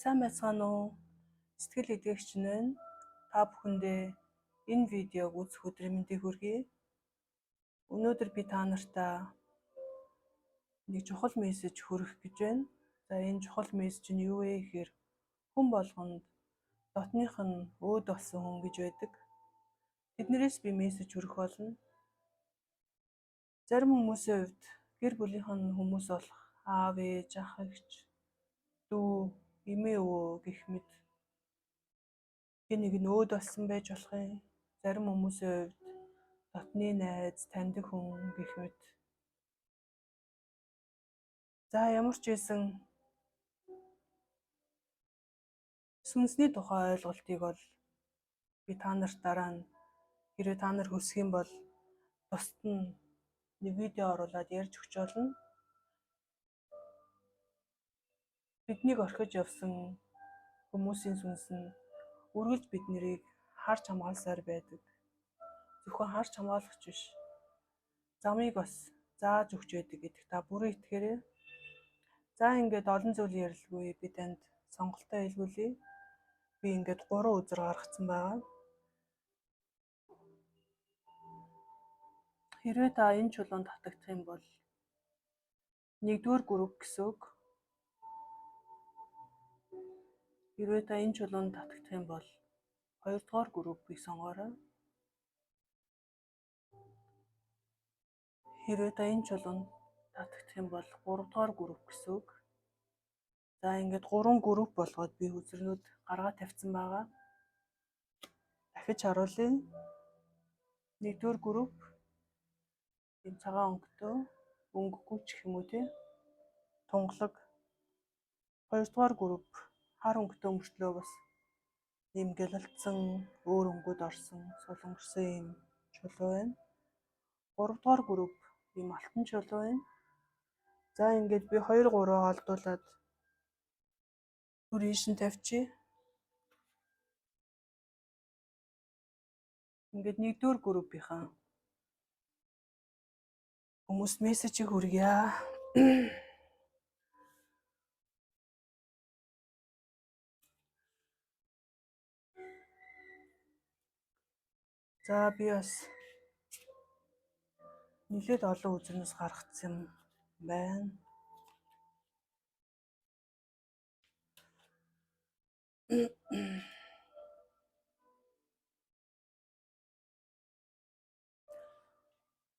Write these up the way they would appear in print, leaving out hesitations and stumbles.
Сайн байцгаана уу? Сэтгэл эдгэгч нь байна. Та бүхэндээ энэ видеог үзэх өдрийн мэндийг хүргэе. Өнөөдөр би та нартай нэг чухал мессеж хүргэх гэж байна. За, энэ чухал мессеж нь юу вэ гэхээр хүн болгонд дотных нь өөд болсон хүн гэж байдаг. Тэднэрээс би мессеж хүргэх болно. Зарим хүмүүсийн хувьд гэр бүлийнх нь хүмүүс болох аав ээж, ах эгч, дүү, эмээ өвөө гэх мэт хэн нэг нь өөд болсон байж болох юм. Зарим хүмүүсийн хувьд дотны найз, таньдаг хүн гэх мэт. За, ямар ч байсан сүнсний тухай ойлголтыг бол би та нарт дараа нь хэрвээ та нар хүсэх юм бол бусд нь нэг видео оруулаад ярьж өгч болно. Биднийг орхиж явсан хүмүүсийн сүнс нь үргэлж бид нарыг харж хамгаалсаар байдаг. Зөвхөн харж хамгаалагч биш, замыг бас зааж өгч байдаг гэдэг та бүрэн итгээрэй. За, ингээд олон зүйл ярилгүй, би танд сонголтоо хэлгүүлье. Би ингээд 3 үзэр гаргацсан байгаа. Хэрвээ та энэ чулуунд татагдах юм бол 1-р групп гэсэн үг. Хэрвээ та энэ чулуунд татагдах юм бол 2-р группийг сонгоорой. Хэрвээ та энэ чулуунд татагдах юм бол 3-р групп гэсэн үг. За, ингээд 3 групп болгоод би үзрнүүд гаргаад тавьсан байгаа. Дахиж харуулъя. 1-р групп ийм цагаан өнгөтэй, өнгөгүй ч гэх юм уу тий. Тунгалаг. 2-р групп хар өнгөтэй мөртлөө бас ийм гялалцсан, өөр өнгөд орсон, сулангорсон ийм чулуу байна. 3-р групп ийм алтан чулуу байна. За, ингээд би 2 3 олдуулаад түр ийш нь тавьчих. Ингээд 1-р группийнхаа хүмүүс мессежийг хүргье. За, би бас нэлээд олон үзрнээс гаргацсан юм байна.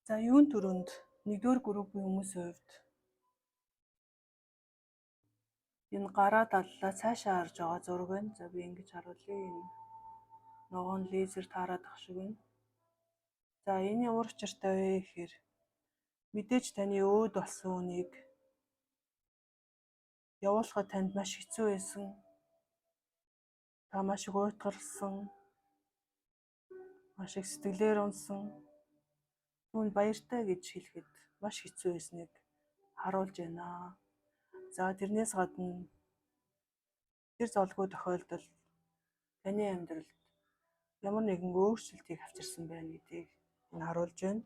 За, юун түрүүнд 1-р группийн хүмүүсийн хувьд энэ гараа даллаа цаашаа харж байгаа зураг байна. За, би ингэж харуулъя. Энэ ногоон лазер таарад ах шиг байна. За, энэ ямар учиртай вэ гэхээр мэдээж таны өөд болсон хүнийг явуулахад танд маш хэцүү байсан. Та маш их уйтгарсан, маш их сэтгэлээр унсан. Түүнд баяртай гэж хэлэхэд маш хэцүү байсныг харуулж байна. За, тэрнээс гадна тэр золгүй тохиолдол таны амьдралд ямар нэгэн өөрчлөлтийг авчирсан байна гэдгийг энэ харуулж байна.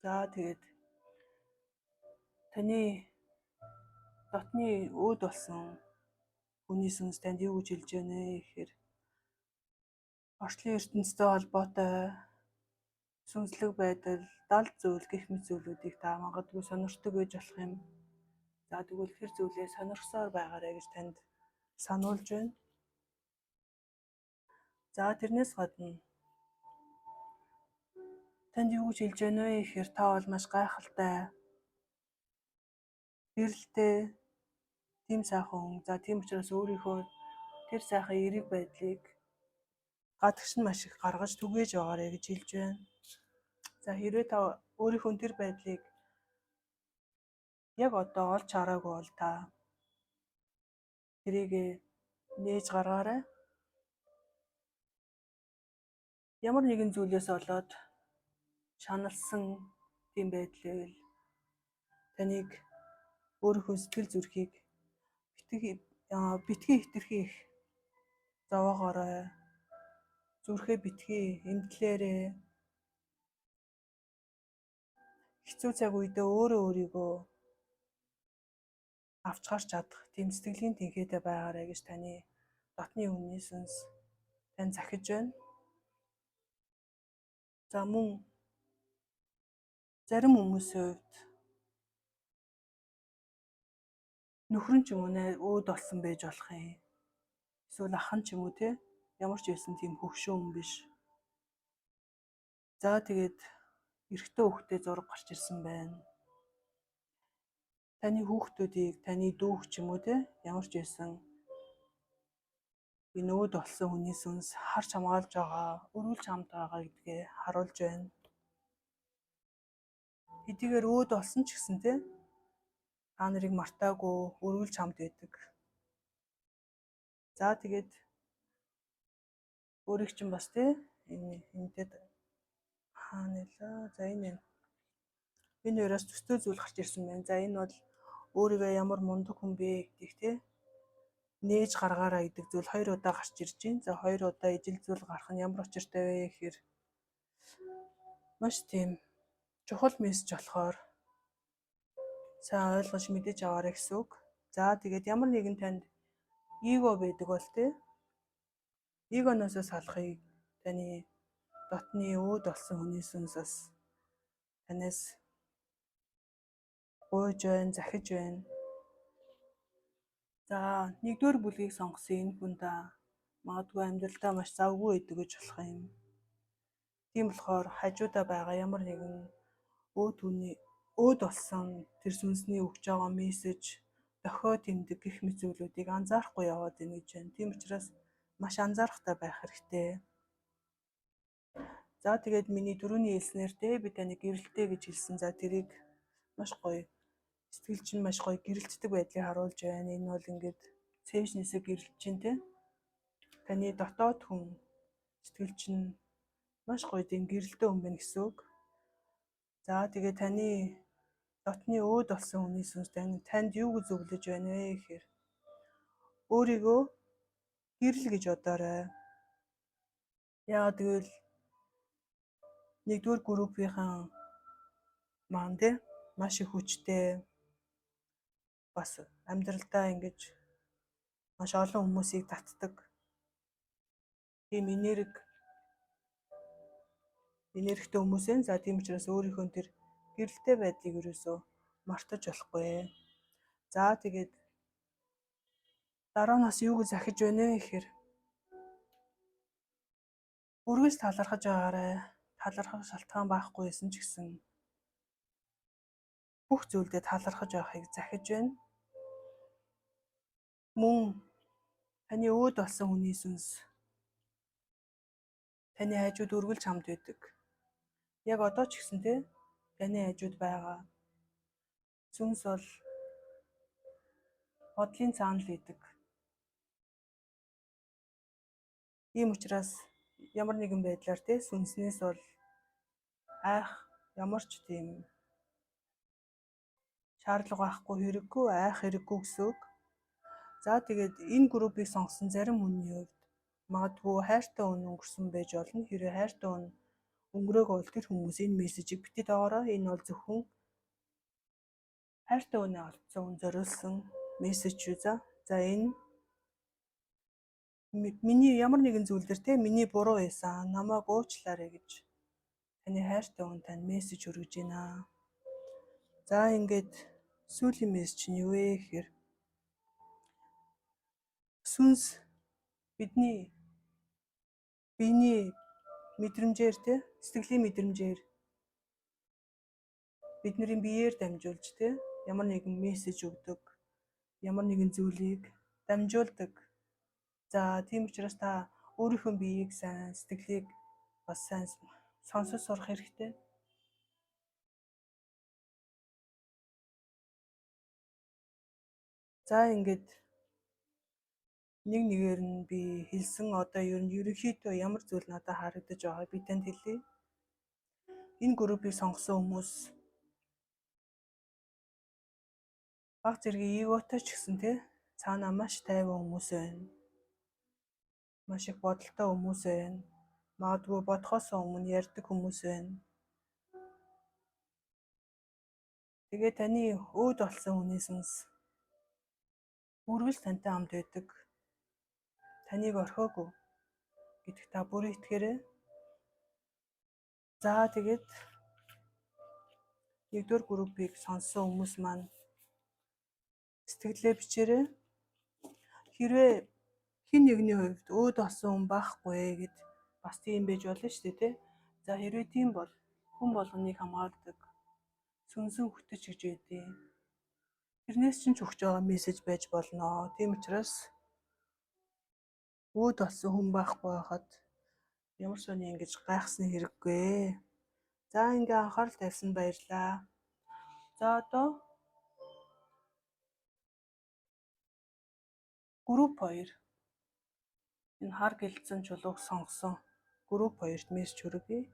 За, тэгээд таны дотны өөд болсон хүний сүнс танд юу гэж хэлж байна вэ гэхээр орчлон ертөнцтэй холбоотой сүнслэг байдал, дал зүйл гэх мэт зүйлүүдийг та магадгүй сонирхдаг байж болох юм. За, тэгвэл тэр зүйлээ сонирхсоор байгаарай гэж танд сануулж байна. За, тэрнээс гадна танд юу гэж хэлж байна вэ гэхээр та бол маш гайхалтай, гэрэлтэй, тийм сайхан хүн. За, тийм учраас өөрийнхөө тэр сайхан эерэг байдлыг гадагш нь маш их гаргаж түгээж байгаарэ гэж хэлж байна. За, хэрвээ та өөрийнхөө тэр байдлыг яг одоо олж хараагүй бол та тэрийг нээж гаргаарай. Ямар нэгэн зүйлээс болоод шаналсан тийм байдал байвал таныг өөрийнхөө сэтгэл зүрхийг битгий хэтэрхий их зовоогоорой. Зүрхээ битгий эмдлээрэй. Хэцүү цаг үедээ өөрөө өөрийгөө авч гарч чадах тийм сэтгэлийн тэнхээтэй байгаарай гэж таны дотны үнний сүнс тань захиж байна. За мөн зарим хүмүүсийн хувьд нөхөр нь ч юм уу өөд болсон байж болох юм. Эсвэл ах нь ч юм уу те ямар ч байсан тийм хөгшөөн хүн биш. За тэгээд эрэгтэй хүүхдээ зураг гарч ирсэн байна. Таны хүүхдүүдийг таны дүүх ч юм уу те ямар ч байсан энэ өөд болсон хүний сүнс харж хамгаалж байгаа, өрүүлж хамт байгаа гэдгээ харуулж байна. Хэдийгээр өөд болсон ч гэсэн те та нарыг мартаагүй өрүүлж хамт байдаг. За тэгээд өөрийг чинь бас те энэ энэтэй хаана нэлээ. За энэ байна. Энэ хоёроос төстэй зүйл гарч ирсэн байна. За энэ бол өөрийгөө ямар мундаг хүн бэ гэдгийг те нээж гаргаарай гэдэг зүйл хоёр удаа гарч ирж байна. За хоёр удаа ижил зүйл гарах нь ямар учиртай вэ гэхээр маш тийм чухал мессеж болохоор сайн ойлгож мэдэж аваарай гэсэн үг. За тэгээд ямар нэгэн танд эго байдаг бол те эгоноосоо салахыг таны дотны өөд болсон хүний сүнс бас танаас гуйж байна, захиж байна. За нэгдүгээр бүлгийг сонгосон энэ хүн та магадгүй амьдралдаа маш завгүй байдаг гэж болох юм. Тийм болохоор хажуудаа байгаа ямар нэгэн өөд хүний өөд болсон тэр сүнсний өгч байгаа мессеж, дохио тэмдэг гэх мэт зүйлүүдийг анзаарахгүй яваад байна гэж байна. Тийм учраас маш анзаарахтай байх хэрэгтэй. За тэгээд миний түрүүний хэлснээр те би таны гэрэлтэй гэж хэлсэн. За тэрийг маш гоё сэтгэл чинь маш гоё гэрэлтдэг байдлыг харуулж байна. Энэ бол ингээд цээжнээсээ гэрэлтэж чинь те. Таны дотоод хүн сэтгэл чинь маш гоё тийм гэрэлтэй хүн байна гэсэн үг. За тэгээ таны дотны өөд болсон хүний сүнс танд юу гэж зөвлөж байна вэ гэхээр өөрийгөө гэрэл гэж бодоорой. Яагаад гэвэл нэгдүгээр группийнхан маань те маш их хүчтэй бас амьдралдаа ингэж маш олон хүмүүсийг татдаг тийм энергитэй хүмүүс энэ. За тийм учраас өөрийнхөө тэр гэрэлтэй байдлыг ерөөсөө мартаж болохгүй. За тэгээд дараа нь бас юу гэж захиж байна вэ гэхээр үргэлж талархаж байгаарай. Талархах шалтгаан байхгүй байсан ч гэсэн бүх зүйлдээ талархаж байхыг захиж байна. Мөн таны өөд болсон хүний сүнс таны хажууд үргэлж хамт байдаг. Яг одоо ч гэсэн те таны хажууд байгаа. Сүнс бол бодлын цаана л байдаг. Ийм учраас ямар нэгэн байдлаар те сүнснээс бол айх ямар ч тийм шаардлага байхгүй хэрэггүй, айх хэрэггүй гэсэн үг. За тэгээд энэ группийг сонгосон зарим хүний хувьд магадгүй хайртай хүн өнгөрсөн байж болно. Хэрвээ хайртай хүн өнгөрөөгөө бол тэр хүмүүс энэ мессежийг битгий доогоорой. Энэ бол зөвхөн хайртай хүнээ олдсон хүн зориулсан мессеж шүү за. За энэ миний ямар нэгэн зүйл дээр те миний буруу байсан намайг уучлаарай гэж таны хайртай хүн танд мессеж хүргэж байна. За ингээд сүүлийн мессеж нь юу вэ гэхээр сүнс бидний биений мэдрэмжээр те сэтгэлийн мэдрэмжээр бидний биеэр дамжуулж те ямар нэгэн мессеж өгдөг, ямар нэгэн зүйлийг дамжуулдаг. За тийм учраас та өөрийнхөө биеийг сайн, сэтгэлийг бас сайн сонсож сурах хэрэгтэй. За ингээд нэг нэгээр нь би хэлсэн одоо ер нь ерөнхийдөө ямар зүйл надад харагдаж байгааг би танд хэлье. Энэ группийг сонгосон хүмүүс баг зэргийн эготой ч гэсэн те цаанаа маш тайван хүмүүс байна. Маш их бодолтой хүмүүс байна. Магадгүй бодохоос өмнө ярьдаг хүмүүс байна. Тэгээ таны өөд болсон хүний сүнс үргэлж тантай хамт байдаг. Таныг орхиогүй гэдэгт та бүрэн итгээрэй. За тэгээд нэгдүгээр группийг сонссон хүмүүс маань сэтгэлдээ бичээрэй. Хэрвээ хэн нэгний хувьд өөд болсон хүн байхгүй гэд бас тийм байж болно шүү дээ, тэ. За хэрвээ тийм бол хүн болгоныг хамгаалдаг сүнсэн хөтөч гэж байдیں۔ Тэрнээс чинь ч өгч байгаа мессеж байж болно. Тийм учраас өөд болсон хүн байхгүй байхад ямар сони ингэж гайхсан хэрэггүй. За ингээ анхаарал тавьсанд баярлалаа. За одоо групп 2 энэ хар гэлцэн чулууг сонгосон групп 2-т мессеж хүргэе.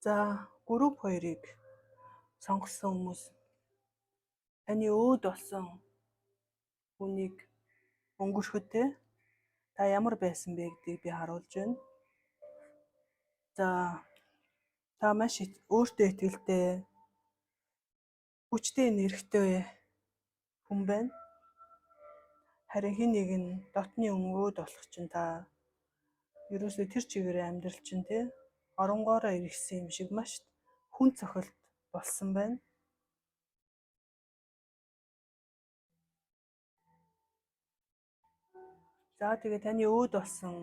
За групп 2-ыг сонгосон хүмүүс таны өөд болсон хүнийг өнгөрөхөд та ямар байсан бэ гэдгийг би харуулж байна. За та маш өөртөө итгэлтэй, хүчтэй, энергитэй хүн байна. Харин хэн нэг нь дотны өөд болох чинь та ерөөсөө тэр чигээрээ амьдрал чинь те оронгоороо эргэсэн юм шиг маш хүн цохилт болсон байна. За тэгээ таны өөд болсон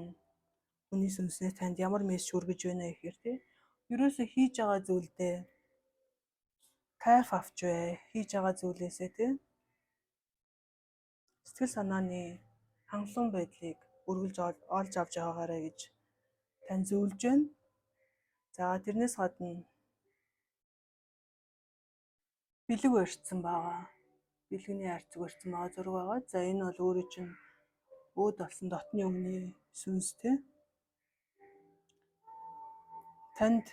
хүний сүнснээс танд ямар мессеж хүргэж байна гэхээр тий ерөөсөө хийж байгаа зүйлдээ кайф авч бай. Хийж байгаа зүйлээсээ тий сэтгэл санааны хангалуун байдлыг үргэлж олж авч байгаагаарай гэж тань зөвлөж байна. За тэрнээс гадна бэлэг барьцсан байгаа. Бэлгэний хайрцаг барьцсан байгаа зураг байгаа. За энэ бол өөрөө чинь өөд болсон дотны өмнөний сүнс тий. Танд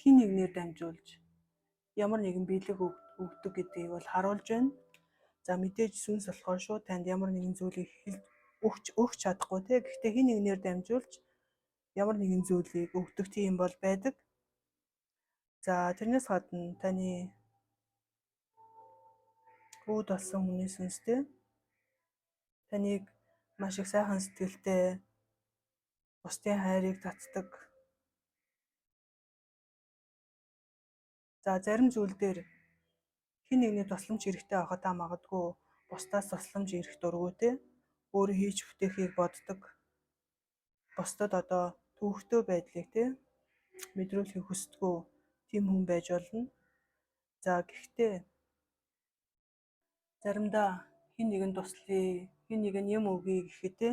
хэн нэгнээр дамжуулж ямар нэгэн бэлэг өгдөг гэдгийг бол харуулж байна. За мэдээж сүнс болохоор шууд танд ямар нэгэн зүйлийг өгч чадахгүй тий. Гэхдээ хэн нэгнээр дамжуулж ямар нэгэн зүйлийг өгдөг тийм бол байдаг. За тэрнээс гадна таны үүд болсон хүний сүнстэй таныг маш их сайхан сэтгэлтэй, бусдын хайрыг татдаг. За зарим зүйл дээр хэн нэгний тусламж хэрэгтэй байхад та магадгүй бусдаас тусламж ирэх дургүй те өөрөө хийж бүтээхийг боддог. Бусдад одоо төвөгтэй байдлыг те мэдрүүлэхийг хүсдэггүй тийм хүн байж болно. За гэхдээ заримдаа хэн нэгэн туслая, хэн нэгэн юм өгье гэхэд те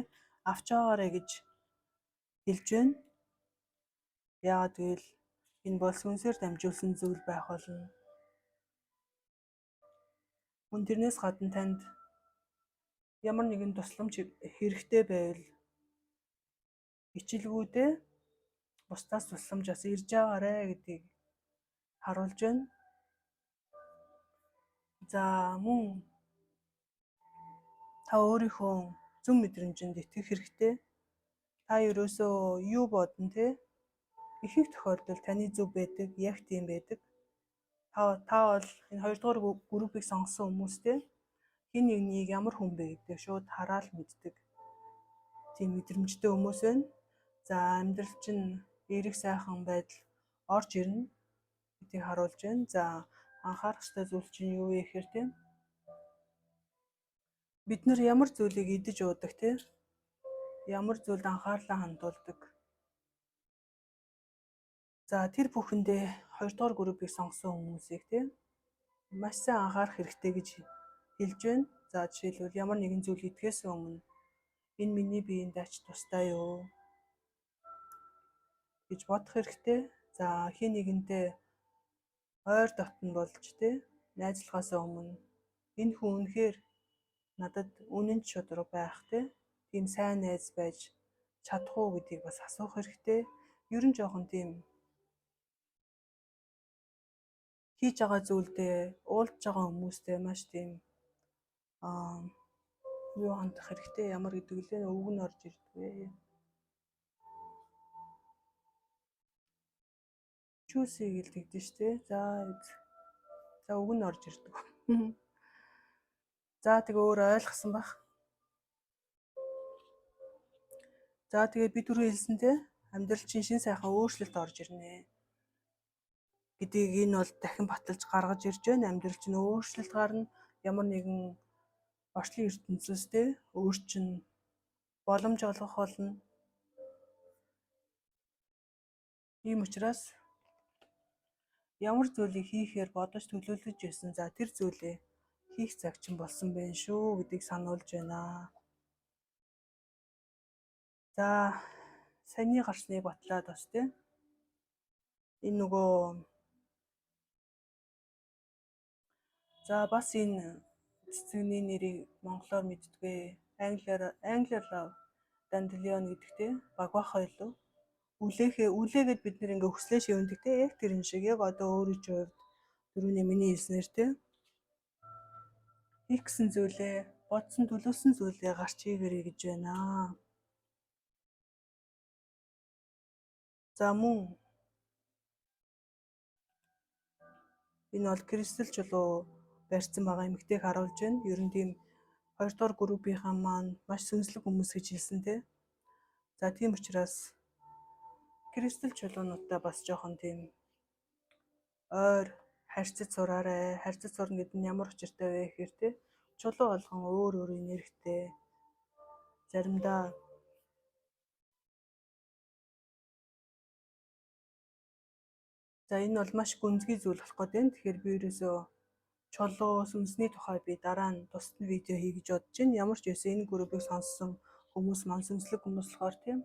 авч байгаарэ гэж хэлж байна. Яагаад гэвэл энэ бол сүнсээр дамжуулсан зүйл байх болно. Мөн тэрнээс гадна танд ямар нэгэн тусламж хэрэгтэй байвал ичилгүүдээ бусдаас тусламж бас ирж байгаарэ гэдгийг харуулж байна. За мөн та өөрийнхөө зүн мэдрэмжинд итгэх хэрэгтэй. Та ерөөсөө юу бодно те? Ихэнх тохиолдолд таны зөв байдаг, яг тийм байдаг. Та бол энэ хоёрдугаар группийг сонгосон хүмүүстэй хэн нэгнийг ямар хүн бэ гэдгийг шууд хараал мэддэг. Тийм мэдрэмжтэй хүмүүс байна. За амьдрал чинь эерэг сайхан байдал орж ирнэ гэдгийг харуулж байна. За анхаарах ёстой зүйл чинь юу вэ гэхээр тийм бид нар ямар зүйлийг идэж уудаг те ямар зүйлд анхаарлаа хандуулдаг. За тэр бүхэндээ хоёрдугаар группийг сонгосон хүмүүсийг те маш сайн анхаарах хэрэгтэй гэж хэлж байна. За жишээлбэл ямар нэгэн зүйл идэхээс өмнө энэ миний биеинд ач тустай юу? гэж бодох хэрэгтэй. За хин нэгэнтэй ойр дотн болж те найзлахаас өмнө энэ хүн үнэхээр надад үнэн шудраг байх те тийм сайн найз байж чадах уу гэдгийг бас асуух хэрэгтэй. Ер нь жоохон тийм хийж байгаа зүйлдээ уулзж байгаа хүмүүстэй маш тийм юу хандах хэрэгтэй. Ямар гэдэг лээ үг нь орж ирдгүй. Choosy гэлдэгдэн штэ. За за үг нь орж ирдэг. За тэгээ өөрөө ойлгосон бах. За тэгээ би түрүү хэлсэн те амьдрал чинь шин сайхан өөрчлөлт орж ирнэ гэдгийг энэ бол дахин баталж гаргаж ирж байна. Амьдрал чинь өөрчлөлт гарна. Ямар нэгэн орчлон ертөнцөөс те өөр чинь боломж олгох болно. Ийм учраас ямар зүйлийг хийхээр бодож төлөвлөж байсан. За тэр зүйлээ хийх цаг чинь болсон байх шүү гэдгийг сануулж байна. За саяны гарсныг батлаад бас те энэ нөгөө за бас энэ цэцэгний нэрийг монголоор мэддэггүй. Англиар dandelion гэдэг те багваахаа илүү үлээхээ үлээгээд бид нэр ингээ хүслээ шивэндэг те яг тэрэн шиг яг одоо өөрийн чинь хувьд түрүүний миний хэлснээр те хийх гэсэн зүйлээ бодсон төлөвлөсөн зүйлээ гарч хийгэрэй гэж байна. За мөн энэ бол кристалл чулуу барьсан байгаа эмэгтэйг харуулж байна. Ер нь тийм хоёрдугаар группийнхаа маань маш сүнслэг хүмүүс гэж хэлсэн те. За тийм учраас кристалл чулуунуудтай бас жоохон тийм ойр харьцаж сураарай. Харьцаж сурна гэдэг нь ямар учиртай вэ гэхээр те чулуу болгон өөр өөр энергитэй. Заримдаа за энэ бол маш гүнзгий зүйл болох гээд байна. Тэгэхээр би ерөөсөө чулуу сүнсний тухай би дараа нь тусад нь видео хий гэж бодож байна. Ямар ч байсан энэ группийг сонссон хүмүүс маань сүнслэг хүмүүс болохоор тийм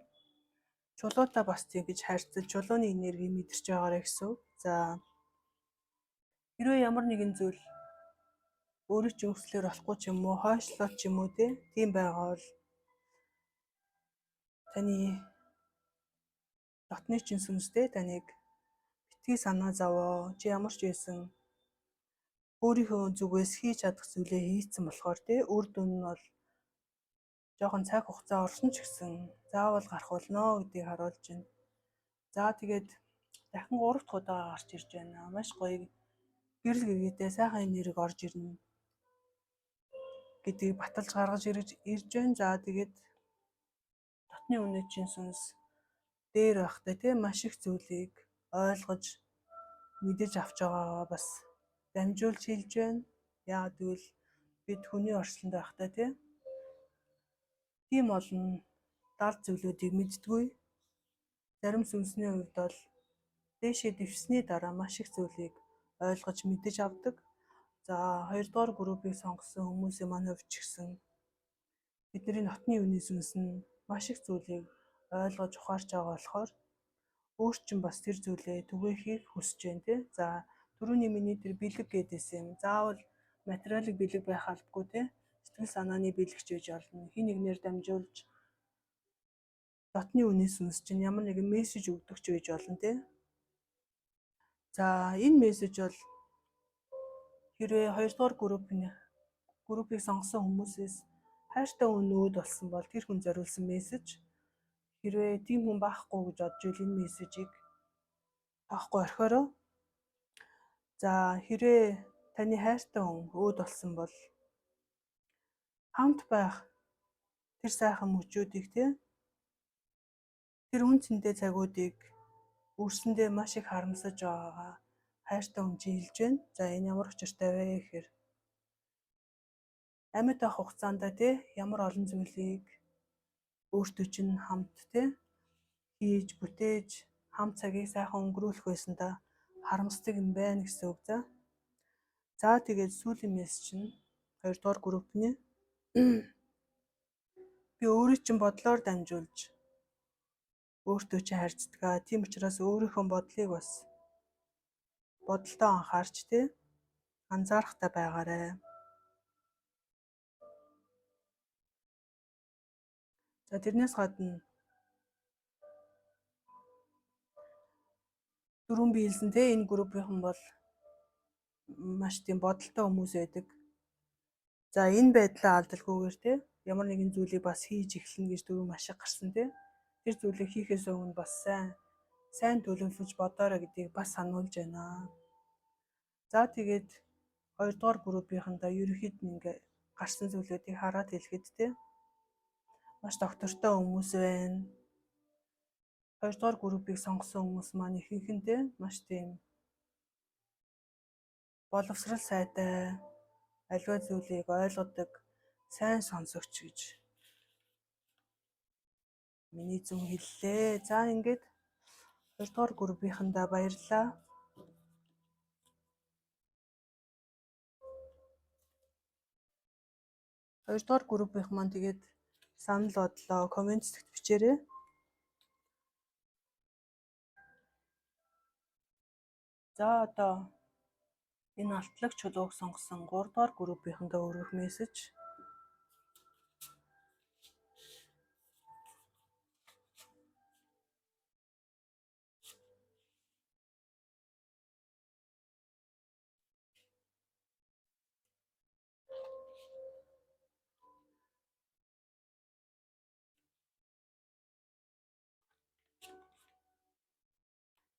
чулуутай бас тийм гэж харьцаж чулууны энергийг мэдэрч байгаарай гэсэн. За хэрвээ ямар нэгэн зүйл өөрийн чинь хүслээр болохгүй ч юм уу, хойшлоод ч юм уу тийм байгаа бол таны дотны чинь сүнстэй таныг битгий санаа зовоо. Чи ямар ч байсан өөрийнхөө зүгээс хийж чадах зүйлээ хийцэн болохоор тий үр дүн нь бол жоохон цаг хугацаа орсон ч гэсэн заавал гарах болно гэдгийг харуулж байна. За тэгээд дахин 3 дахь удаа гарч ирж байна. Маш гоё гэрэл гэргээтэй сайхан энерги орж ирнэ гэдгийг баталж гаргаж ирж байна. За тэгээд дотны үнэ чинь сүнс дээр байхдаа тий маш их зүйлийг ойлгож мэдэж авч байгаагаа бас дамжуулж хэлж байна. Яагаад гэвэл бид хүний орчлонд байхдаа тийм олон дал зүйлүүдийг мэддэггүй. Зарим сүнсний хувьд бол дээшээ дэвшсэний дараа маш их зүйлийг ойлгож мэдэж авдаг. За хоёрдугаар группийг сонгосон хүмүүсийн маань хувьд ч гэсэн бидний нотны үний сүнс нь маш их зүйлийг ойлгож ухаарч байгаа болохоор өөр чинь бас тэр зүйлээ түгээхийг хүсэж байна тий. За түрүүний миний тэр бэлэг гэдээсэн юм. Заавал материалын бэлэг байх албагүй тий. Сэтгэл санааны бэлэг ч байж олно. Хин нэгнээр дамжуулж дотны үний сүнс чинь ямар нэгэн мессеж өгдөг ч байж олно тий. За энэ мессеж бол хэрвээ хоёрдугаар группийг сонгосон хүмүүсээс хайртай хүн нүүд болсон бол тэр хүн зориулсан мессеж. Хэрвээ тийм хүн байхгүй гэж бодож ивэл энэ мессежийг тоохгүй орхиороо. За хэрвээ таны хайртай хүн өөд болсон бол хамт байх тэр сайхан мөчүүдийг тий тэр үн цэнтэй цагуудыг үрсэндээ маш их харамсаж байгаагаа хайртай хүн чинь хэлж байна. За энэ ямар учиртай вэ гэхээр амьд байх хугацаанд тий ямар олон зүйлийг өөртөө чинь хамт тий хийж бүтээж хамт цагийг сайхан өнгөрөөлөх байсан та харамсдаг юм байна гэсэн үг за. За тэгээд сүүлийн мессеж чинь хоёрдугаар группний би өөрийн чинь бодлоор дамжуулж Өөртөө чи хайрцдаг. Тийм учраас өөрийнхөө бодлыг бас бодолтой анхаарч тий анзаарахтай байгаарай. За тэрнээс гадна дөрвөн биелсэн те энэ группийнхан бол маш тийм бодолтой хүмүүс байдаг. За энэ байдлаа алдалгүйгээр те ямар нэгэн зүйлийг бас хийж эхлэнэ гэж дөрвөн маш их гарсан те. Тэр зүйлийг хийхээс өмнө бас сайн төлөвлөж бодоорой гэдгийг бас сануулж байна. За тэгээд хоёрдугаар группийнхандаа ерөнхийд нь ингээ гарсан зүйлүүдийг хараад хэлэхэд те маш доктортой хүмүүс байна. Хоёрдугаар группийг сонгосон хүмүүс маань ихэнх нь те маш тийм боловсрал сайтай, аливаа зүйлийг ойлгодог, сайн сонсогч гэж миний зүүн хэллээ. За ингээд хоёрдугаар группийнхандаа баярлалаа. Хоёрдугаар группийнх маань тэгээд санал бодлоо коммент хэсэгт бичээрэй. За одоо энэ алтлаг чулууг сонгосон 3 дугаар группийнхандаа өргөх мессеж.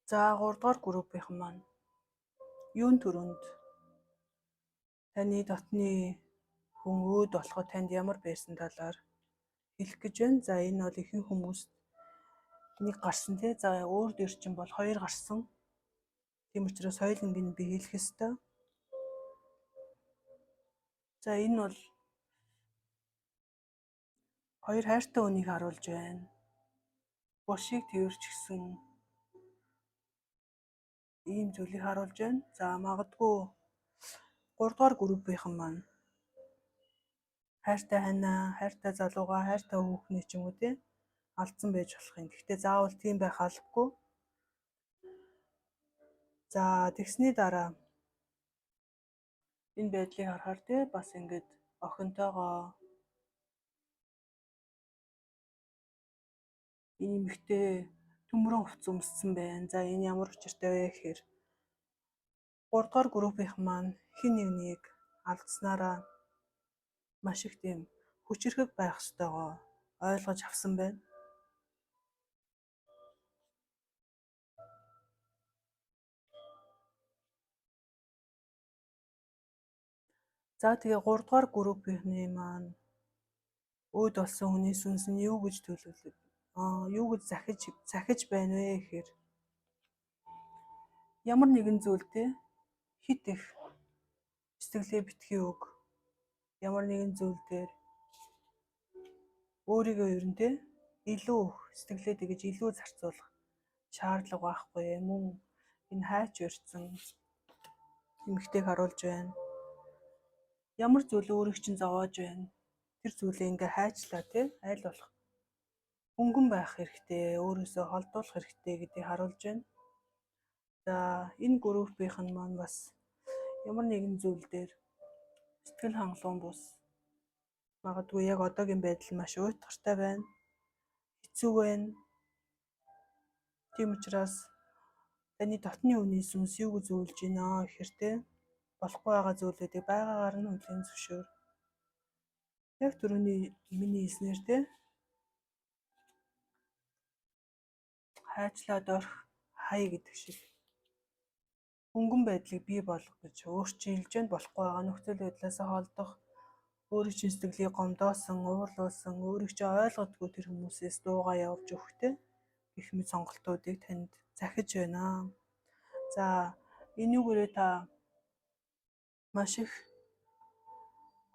За 3 дугаар группийнхан маань юун төрөнд таны дотны хүн өөд болоход танд ямар байсан талаар хэлэх гэж байна. За энэ бол ихэнх хүмүүст нэг гарсан тий. За өөр дөр чинь бол хоёр гарсан. Тийм учраас хоёуланг нь би хэлэх ёстой. За энэ бол хоёр хайртай хүнийг харуулж байна. Бушийг тэрвэрчгсэн ийм зүйлийг харуулж байна. За магадгүй 3 дугаар группийнхан маань хайртай ханаа, хайртай залуугаа, хайртай хүүхний ч юм уу тий алдсан байж болох юм. Гэхдээ заавал тийм байх албагүй. За тэгсний дараа энэ байдлыг харахаар тий бас ингээд охинтойгоо энэ эмэгтэй төмөрөн хувцас өмссөн байна. За энэ ямар учиртай вэ гэхээр 3 дугаар группийнх маань хэн нэгнийг алдсанараа маш их тийм хүчирхэг байх ёстойгоо ойлгож авсан байна. За тэгээ 3 дугаар группийнхний маань өөд болсон хүний сүнс нь юу гэж төлөвлөд юу гэж захиж байна вэ гэхээр ямар нэгэн зүйлтэй хит их сэтгэлээ битгий өг, ямар нэгэн зүйл дээр өөрийгөө ер нь те илүү их сэтгэлээ тэгэж илүү зарцуулах шаардлага байхгүй. Мөн энэ хайч урьдсан эмэгтэйг харуулж байна. Ямар зүйл өөрийг чинь зовоож байна. Тэр зүйлээ ингээ хайчлаа те аль болох хөнгөн байх хэрэгтэй, өөрөөсөө холдуулах хэрэгтэй гэдгийг харуулж байна. За энэ группийнх нь маань бас ямар нэгэн зүйл дээр сэтгэл хангалуун бус. Магадгүй яг одоогийн байдал маш уйтгартай байна. Хэцүү байна. Тийм учраас таны дотны үний сүнс юу гэж зөвлөж байна гэхээр те болохгүй байгаа зүйлүүдийг байгаагаар нь хүлээн зөвшөөр. Яг түрүүний миний хэлснээр те хайчлаад орх хай гэдэг шиг хөнгөн байдлыг бий болгох гэж өөрчилж нь болохгүй байгаа нөхцөл байдлаас холдох, өөрийн чинь сэтгэлийг гомдоосон, уурлуулсан, өөрийг чинь ойлгодгүй тэр хүмүүсээс дуугаа явуулж өгөхтэй гэх мэт сонголтуудыг танд захиж байна. За энүүгээрээ та маш их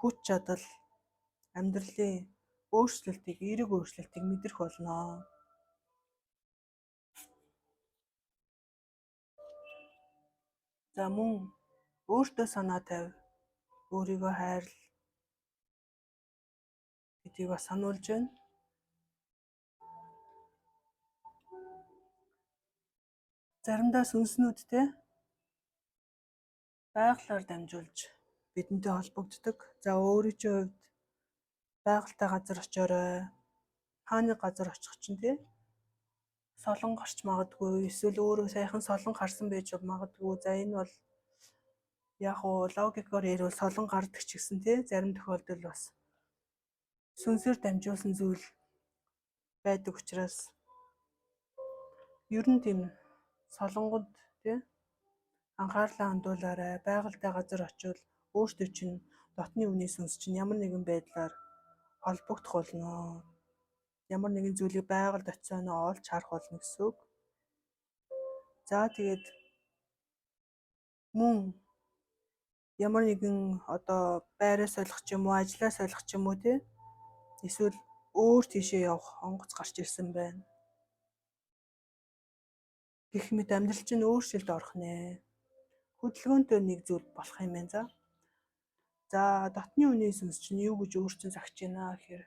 хүч чадал, амьдралын өөрчлөлтийг, эерэг өөрчлөлтийг мэдрэх болно. За мөн өөртөө санаа тавь, өөрийгөө хайрл гэдгийг бас сануулж байна. Заримдаа сүнснүүд те байгалаар дамжуулж бидэнтэй холбогддог. За өөрийн чинь хувьд байгальтай газар очоорой. Хааны газар очих чинь те солон гарч магадгүй, эсвэл өөрөө сайхан солон харсан байж магадгүй. За энэ бол яг уу логикоор ярил солон гардаг ч гэсэн те зарим тохиолдолд бас сүнсээр дамжуулсан зүйл байдаг учраас ер нь тийм солонгод те анхаарлаа хандуулаарай. Байгальтай газар очивол өөртөө чинь дотны үний сүнс чинь ямар нэгэн байдлаар холбогдох болно. Ямар нэгэн зүйлийг байгальд очисоноо олж харах болно гэсэн үг. За тэгээд мөн ямар нэгэн одоо байраа солих ч юм уу, ажлаа солих ч юм уу те эсвэл өөр тийшээ явах онгоц гарч ирсэн байна. Гэх мэт амьдрал чинь өөрчлөлт орох нэ. Хөдөлгөөнтэй нэг зүйл болох юм байна за. За дотны үний сүнс чинь юу гэж өөр чинь загч байна гэхээр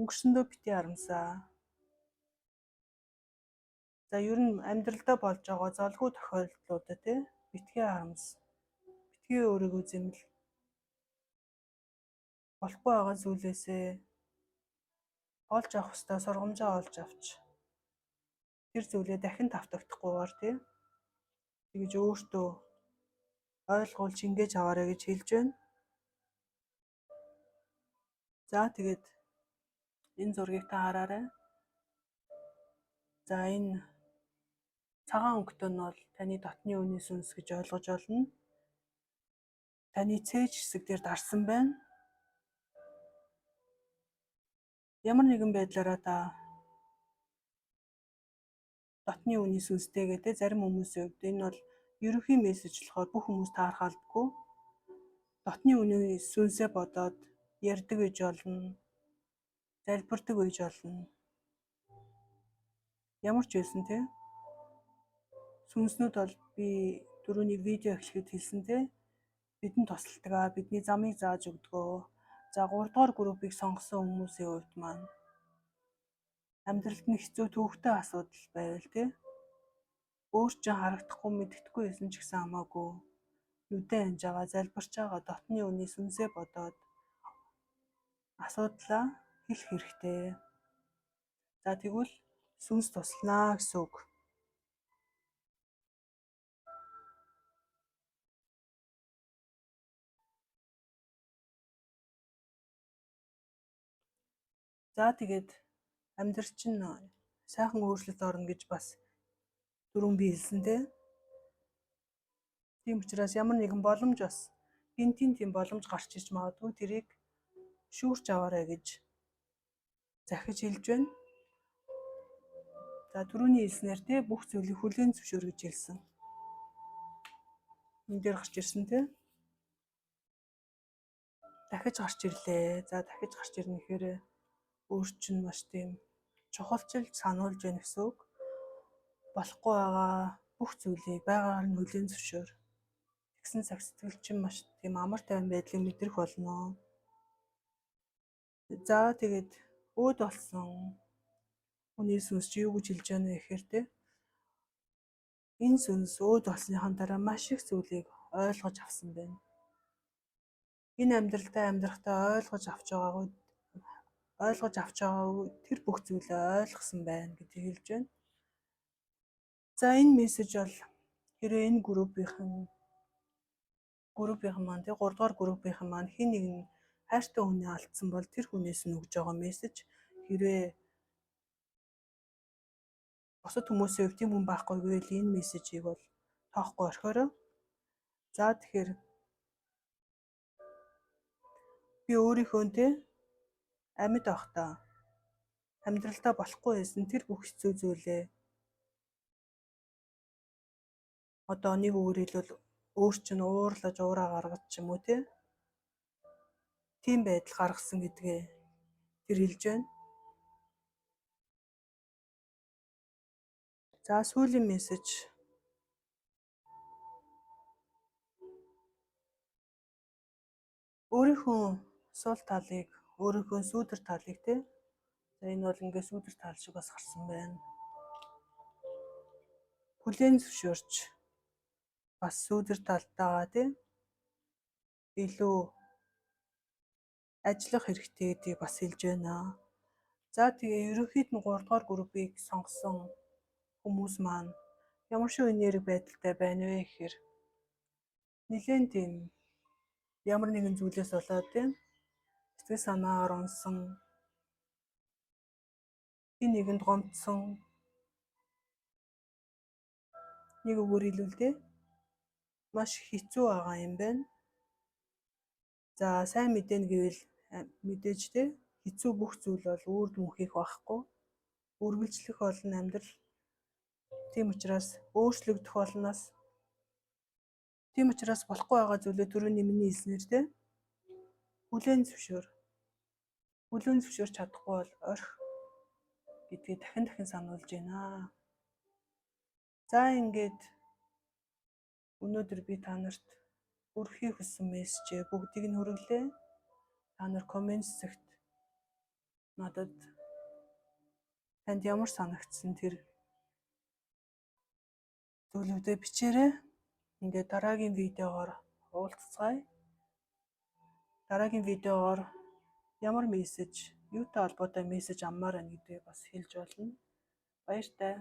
өнгөрсөндөө битгий харамсаа. За ер нь амьдралдаа болж байгаа золгүй тохиолдлуудаа те битгий харамс. Битгий өөрийгөө зэмэл. Болохгүй байгаа зүйлээсээ олж авах ёстой сургамжаа олж авч тэр зүйлээ дахин тавтагдахгүйгээр тий тэгж өөртөө ойлгуул шингээж аваарай гэж хэлж байна. За тэгээд энэ зургийг та хараарай. За энэ цагаан өнгөтэй нь бол таны дотны үний сүнс гэж ойлгож болно. Таны цээж хэсэг дээр дарсан байна. Ямар нэгэн байдлаараа та дотны үний сүнстэйгээ те зарим хүмүүсийн хувьд энэ бол ерөнхий мессеж болохоор бүх хүмүүс таарах албагүй. Дотны үний сүнсээ бодоод ярьдаг гэж болно. Залбирдаг гэж болно. Ямар ч байсан те сүнснүүд бол би түрүүний видео эхлэхэд хэлсэн те бидэнд тусалдаг аа, бидний замыг зааж өгдөг. За 3 дугаар группийг сонгосон хүмүүсийн хувьд маань амьдралд нь хэцүү төвөгтэй асуудал байвал те өөр чинь харагдахгүй мэддэхгүй байсан ч гэсэн хамаагүй нүдэн анж байгаа, залбирч байгаа дотны үний сүнсээ бодоод асуудлаа хэлэх хэрэгтэй. За тэгвэл сүнс тусланаа гэсэн үг. За тэгээд амьдрал чинь сайхан өөрчлөлт орно гэж бас түрүүн би хэлсэн те. Тийм учраас ямар нэгэн боломж бас гинтийн тийм боломж гарч иж магадгүй, тэрийг шүүрч аваарай гэж захиж хэлж байна. За түрүүний хэлснээр те бүх зүйлийг хүлээн зөвшөөр гэж хэлсэн. Энэ дээр гарч ирсэн те. Дахиж гарч ирлээ. За дахиж гарч ирнэ гэхээр өөр чинь маш тийм чухалчилж сануулж байна гэсэн үг. Болохгүй байгаа бүх зүйлийг байгаагаар нь хүлээн зөвшөөр. Тэгсэн цаг сэтгэл чинь маш тийм амар тайван байдлыг мэдрэх болно. За тэгээд өөд болсон хүний сүнс чи юу гэж хэлж байна вэ гэхээр те энэ сүнс өөд болсныхан дараа маш их зүйлийг ойлгож авсан байна. Энэ амьдралдаа амьдрахдаа ойлгож авч байгаагүй тэр бүх зүйлээ ойлгосон байна гэдгийг хэлж байна. За энэ мессеж бол хэрвээ энэ группийнхэн маань тий 3 дугаар группийнхэн маань хэн нэг нь хайртай хүнээ алдсан бол тэр хүнээс нь өгж байгаа мессеж. Хэрвээ бусад хүмүүсийн хувьд тийм хүн байхгүй гэвэл энэ мессежийг бол тоохгүй орхиорой. За тэгэхээр би өөрийнхөө тий амьд байхдаа амьдралдаа болохгүй байсан тэр бүх хэцүү зүйлээ одоо нэг үгээр хэлбэл өөр чинь уурлаж уураа гаргаж ч юм уу тий тийм байдал гаргасан гэдгээ тэр хэлж байна. За сүүлийн мессеж. Өөрийнхөө сул талыг, өөрийнхөө сүүдэр талыг тий. За энэ бол ингээд сүүдэр тал шиг бас гарсан байна. Хүлээн зөвшөөрч бас сүүдэр талтайгаа тийм илүү ажиллах хэрэгтэй гэдгийг бас хэлж байна. За, тэгээ ерөнхийд нь 3 дугаар группийг сонгосон хүмүүс маань ямар шүү энерги байдалтай байна вэ гэхээр нэлээн тийм ямар нэгэн зүйлээс болоод тийм сэтгэл санаагаар унсан, хэн нэгэнд гомдсон, нэг үгээр хэлбэл те маш хэцүү байгаа юм байна. За, сайн мэдэнэ гэвэл мэдээж те хэцүү бүх зүйл бол үр дүн хийх байхгүй. Үргэлжлэх болно амьдрал. Тийм учраас өөрчлөгдөх болноос, тийм учраас болохгүй байгаа зүйлээ түрүүний миний хэлснээр те хүлээн зөвшөөр. Хүлээн зөвшөөрч чадахгүй бол орхи гэдгийг дахин дахин сануулж байна. За, ингээд өнөөдөр би та нарт хүргэхийг хүссэн мессежээ бүгдийг нь хүргэлээ. Та нар comment хэсэгт надад танд ямар санагдсан тэр зүйлүүдээ бичээрэй. Ингээд дараагийн видеогоор уулзацгаая. Дараагийн видеогоор ямар мессеж, юутай холбоотой мессеж авмаар байна гэдгийг бас хэлж болно. Баяртай.